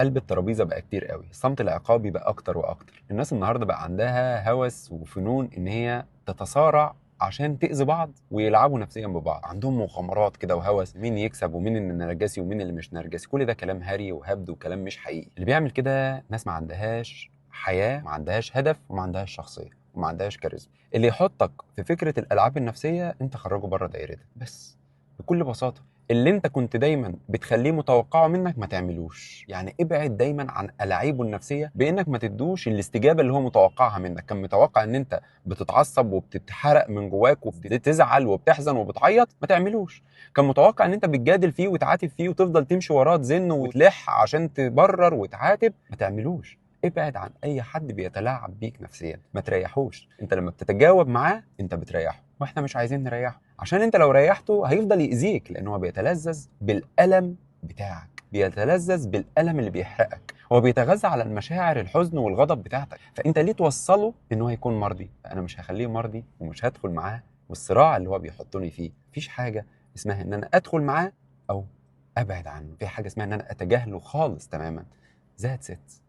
قلب الترابيزة بقى كتير قوي، الصمت العقابي بقى اكتر واكتر. الناس النهارده بقى عندها هوس وفنون ان هي تتصارع عشان تأذي بعض ويلعبوا نفسيا ببعض. عندهم مغامرات كده وهوس، مين يكسب ومين اللي نرجسي ومين اللي مش نرجسي. كل ده كلام هري وهبد وكلام مش حقيقي. اللي بيعمل كده ناس ما عندهاش حياة، ما عندهاش هدف، وما عندهاش شخصية، وما عندهاش كاريزما. اللي يحطك في فكرة الألعاب النفسية انت خرجه بره دايرتك بس، بكل بساطة. اللي انت كنت دايما بتخليه متوقعه منك ما تعملوش. ابعد دايما عن ألاعيبه النفسية بانك ما تدوش الاستجابة اللي هو متوقعها منك. كان متوقع ان انت بتتعصب وبتتحرق من جواك وبتزعل وبتحزن وبتعيط، ما تعملوش. كان متوقع ان انت بتجادل فيه وتعاتب فيه وتفضل تمشي وراه تزن وتلح عشان تبرر وتعاتب، ما تعملوش. ابعد عن اي حد بيتلاعب بيك نفسيا، ما تريحوش. انت لما بتتجاوب معاه انت بتريحه، واحنا مش عايزين نريحه، عشان انت لو ريحته هيفضل يأذيك، لان هو بيتلذذ بالألم بتاعك، بيتلذذ بالألم اللي بيحرقك، هو بيتغذى على المشاعر الحزن والغضب بتاعتك. فانت ليه توصله ان هو يكون مرضي؟ انا مش هخليه مرضي ومش هدخل معاه والصراع اللي هو بيحطني فيه. مفيش حاجة اسمها ان انا ادخل معاه او ابعد عنه، في حاجة اسمها ان انا اتجاهله خالص تماما. That's it.